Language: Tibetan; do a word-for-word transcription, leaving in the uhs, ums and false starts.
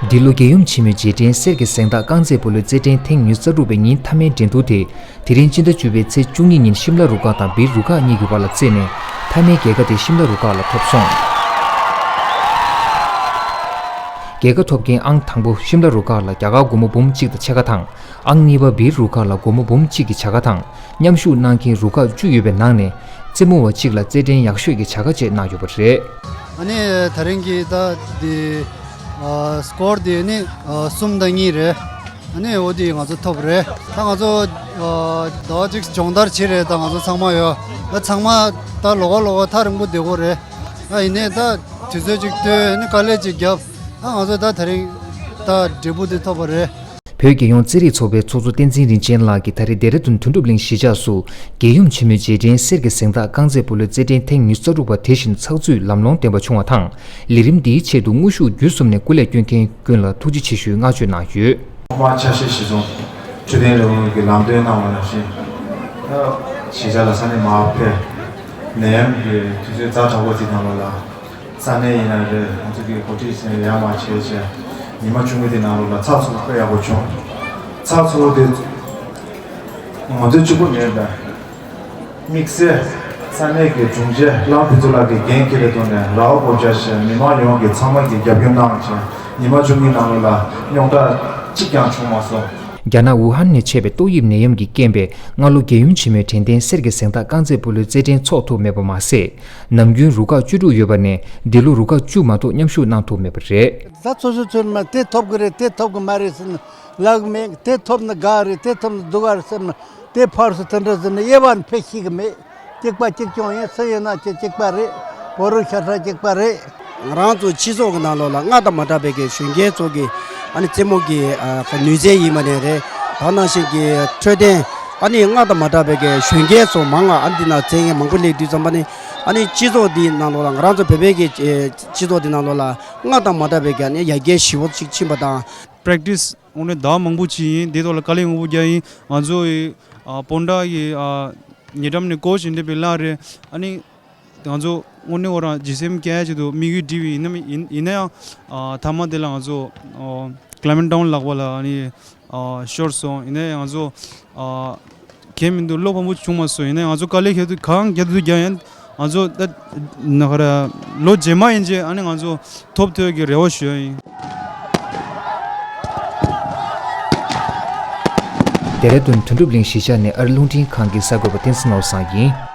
འདི་ལོ་རྒྱལ་ཡུམ་ཆེན་མོའི་རྗེས་དྲན་གསེར་གྱི་གཟེངས་རྟགས་རྐང་རྩེད་སྤོ་ལོའི་རྩེད་འགྲན་ཐེངས་ཉི་ཤུ་རྩ་དྲུག་པའི་ཉིན་མཐའ་མའི་འགྲན་བསྡུར་དེ་དེ་རིང་སྤྱི་ཟླ་བཅུ་པའི་ཚེས་བཅུ་གཉིས་ཉིན་ཤིམ་ལ་རུ་ཁག་དང་བིར་རུ་ཁག་གཉིས་ཀྱི་བར་ལ་རྩེས་ནས། མཐའ་མའི་རྒྱལ་ཁ་དེ་ཤིམ་ལ་རུ་ཁག་ལ་ཐོབ་སོང་། རྒྱལ་ཁ་ཐོབ་མཁན་ཨང་དང་པོ་ཤིམ་ལ་རུ་ཁག་ལ་རྒྱ་གར་སྒོར་མོ་འབུམ་གཅིག་དང་ཕྱེད་ཀ་དང་། ཨང་གཉིས་པ་བིར་རུ་ཁག་ལ་སྒོར་མོ་འབུམ་གཅིག་གི་བྱ་དགའ་དང་། མཉམ་ཞུགས་གནང་མཁན་རུ་ཁག་བཅུ་ཡོད་པའི་ནང་ནས། རྩེད་མོ་བ་གཅིག་ལ་རྩེད་འགྲན་ཡག་ཤོས་ཀྱི་བྱ་དགའ་བཅས་གནང་ཡོད་པ་རེད། ཨ་ནི་ད་རིང་གི་ད་འདི་ཨ་སྐོར་འདི་ནི་ཨ་གསུམ་དང་གཉིས་རེད། ཨ་ནི་འོ་འདི་ང་ཚོ་ཐོབ་རེད། ད་ང་ཚོ་ཨ་ཟླ་བ་གཅིག་སྦྱོང་བརྡར་བྱེད་རེད། ད་ང་ཚོ་ཚང་མ་ཡོད། ད་ཚང་མ་ད་ལོག་ག་ལོག་ག་ཐག་རིང་པོ་བསྡད་དགོས་རེད། ཨ་ཡིན་ནའི་ད་དུས་ཚོད་ཅིག་བཏོན། ཨ་ནི་དཀའ་ལས་ཅིག་བརྒྱབ། ད་ང་ཚོ་ད་ད་རིང་ད་འབྲས་བུ་འདི་ཐོབ་པ་རེད། བོད་རྒྱལ་ཡོངས་རྩེད་རིགས་ཚོགས་པའི་ཚོགས་གཙོ་བསྟན་འཛིན་རིན་ཆེན་ལགས་ཀྱིས་ད་རེས་ལྡེ་ར་ལྡུན་དོན་གྲུབ་གླིང་གཞིས་ཆགས་སུ་རྒྱལ་ཡུམ་ཆེན་མོའི་རྗེས་དྲན་གསེར་གྱི་གཟེངས་རྟགས་རྐང་རྩེད་སྤོ་ལོའི་རྩེད་འགྲན་ཐེངས་ཉི་ཤུ་རྩ་དྲུག་པ་དེ་བཞིན་ཚགས་ཚུད་ལམ་ལྷོང་ལྡན་པ་བྱུང་བ་དང་། ལས་རིམ་འདིའི་ཆེད་དུ་དངོས་ཤུགས་བརྒྱུད་གསུམ་ནས་སྐུ་ལས་བསྐྱོན་མཁན་ཀུན་ལ་ཐུགས་རྗེ་ཆེ་ཞུའི་བསྔགས་བརྗོད་གནང་ཡོད། ཐོག་མར་ཆ་ཤས་གཞིར་བཟུང་འཕྲོད་བསྟེན་ལས་ཁུངས་ཀྱིས་ལམ་སྟོན་གནང་བ་ནང་བཞིན། ད་གཞིས་ཆགས་ལ་ས་གནས་མར་ཕེབས། ནད་ཡམས་ཀྱི་དུས་ཚོད་ཛ་དྲག་པོ་ཅིག་ནང་ལོགས་ལ། ས་གནས་ཡིན་ན་རེད། ང་ཚོ་གི་འགོ་ཁྲིད་ཚོས་ཡར་མར་བྱས་བྱས། ཉི་མ་བཅུ་གཉིས་དེ་ནང་ལོགས་ལ་ཚགས་ཚུད་པོ་དཔེ་ཡག་པོ་བྱུང་། ཚགས་ཚུད་པོ་དེ་ང་ཚོའི་གཅིག་པུ་མིན་པས། དམིགས་བསལ་ས་གནས་ཀྱི་དྲུང་ཆེ་ལྷ་དབང་ཕུན་ཚོགས་ལགས་ཀྱིས་འགན་འཁྱེར་བའི་ཐོག་ནས་ར་བ་སྒོ་བརྒྱ་བྱས། མི་མང་ཡོངས་ཀྱིས་ཚང་མ་གིས་རྒྱབ་སྐྱོར་གནང་བྱས། ཉི་མ་བཅུ་གཉིས་ནང་ལོགས་ལ་རྙོག་དྲ་གཅིག་ཀྱང་བྱུང་མ་སོང་། རྒྱ་ནག་ཝུ་ཧན་ནས་མཆེད་པའི་ཏོག་དབྱིབས་ནད་ཡམས་ཀྱི་རྐྱེན་པས་སྔ་ལོ་རྒྱལ་ཡུམ་ཆེན་མོའི་དྲན་རྟེན་གསེར་གྱི་གཟེངས་རྟགས་རྐང་རྩེད་སྤོ་ལོའི་རྩེད་འགྲན་འཚོགས་ཐུབ་མེད་པ་མ་ཟད། ནམ་རྒྱུན་རུ་ཁག་བཅུ་དྲུག་ཡོད་པ་ནས་འདི་ལོ་རུ་ཁག་བཅུ་མ་གཏོགས་མཉམ་ཞུགས་གནང་ཐུབ་མེད་པ་རེད། ད་སོ་སོ་ཚོས་མ་དེ་ཐོབ་གི་རེད། དེ་ཐོབ་གི་མ་རེད་ཟེར་ན་ལབ་གི་མེད། དེ་ཐོབ་ན་དགའ་རེད། དེ་ཐོབ་ན་སྡུག་ག་རེད་ཟེར་ན། དེ་ཕར་སུ་དེ་འདྲ་ཟེར་ན་དབྱེ་བ་ཕལ་ཤེས་གི་མེད། གཅིག་པ་གཅིག་རྐྱང་ཡིན། སུ་ཡིན་ན་ཆོས་གཅིག་པ་རེད། བོད་རིགས་ཤ་ཁྲག་གཅིག་པ་རེད། ང་རང་ཚོ་སྤྱི་ཚོགས་ཀྱི་ནང་ལོགས་ལ་སྔར་དང་མ་འདྲ་བའི་གི་གཞོན་སྐྱེས་ཚོ་གི་ཨ་ནི་རྩེད་མོ་གི་ཨ་ནུས་རྩལ་ཡིན་པ་ནས་རེད། ད་ནང་བཞིན་གྱི་འཕྲོད་བསྟེན། ཨ་ནི་སྔར་དང་མ་འདྲ་བའི་གི་གཞོན་སྐྱེས་ཚོ་མང་ང་ཨ་ནི་འདི་ན་རྩེད་མཁན་མང་པོ་སླེབས་དུས་ཙམ་པ་ནི། ཨ་ནི་སྤྱི་ཚོགས་འདི་ནང་ལོགས་ལ་ང་རང་ཚོ་བོད་པའི་གི་ཨེ་སྤྱི་ཚོགས་འདི་ནང་ལོགས་ལ་སྔར་དང་མ་འདྲ་བའི་གི་ཨ་ནི་ཡར་རྒྱས་ཞེ་པོ་ཅིག་ཕྱིན་པ་དང་། པེ་རེག་ཊི་སི་དངོས་གནས་ཟླ་བ་མང་པོ་ཅིག་ཡིན། དེ་ཐོག་ལ་དཀའ་ལས་མང་པོ་བརྒྱབ་ཡིན། ང་ཚོ་ཡི་ཨ་སྤོན་ཊ་ཡི་ཨ་ཉེ་འགྲམ་ནས་ཀོ་ཆི་ཡིན་འདྲ་བའི་ལགས་རེད། ཨ་ནི་ང་ཚོ་དངོས་གནས་ཁོ་རང་ཇི་སེམས་སྐྱིད་ཆེད་དུ་དམིགས་ཡུལ་བསྒྲིལ་བ་ཡིན་ནམ། ཡིན་ཡིན་ན་ཡང་ཨ་མཐའ་མ་དེ་ལ་ང་ཚོ་ཨ་ཀ་ལེ་མེན་ཊའུན་ལག་པ་ལ་ཨ་ནི་ཨ་ཤོར་སོང་། ཡིན་ན་ཡང་ང་ཚོ་ཨ་གལ་མི་འདུག་བློ་ཕམ་པོ་བྱུང་མ་སོང་། ཡིན་ན་ང་ཚོ་དཀའ་ལས་ཁྱེད་ཚོས་གང་རྒྱབ་ཏུ་རྒྱག་ཡིན། ང་ཚོ་ད་ན་ག་ར་ལོ་རྗེས་མ་ཡིན་ཅེ་ཨ་ནི་ང་ཚོ་ཐོབ་ཐུབ་ཀྱི་རེ་བ་ཞུ་ཡ་ཡིན། ལྡེ་ར་ལྡུན་དོན་གྲུབ་གླིང་གཞིས་ཆགས་ནས་ཨ་རི་རླུང་འཕྲིན་ཁང་གི་གསར་འགོད་པ་བསྟན་འཛིན་ནོར་བཟང་ཡིན།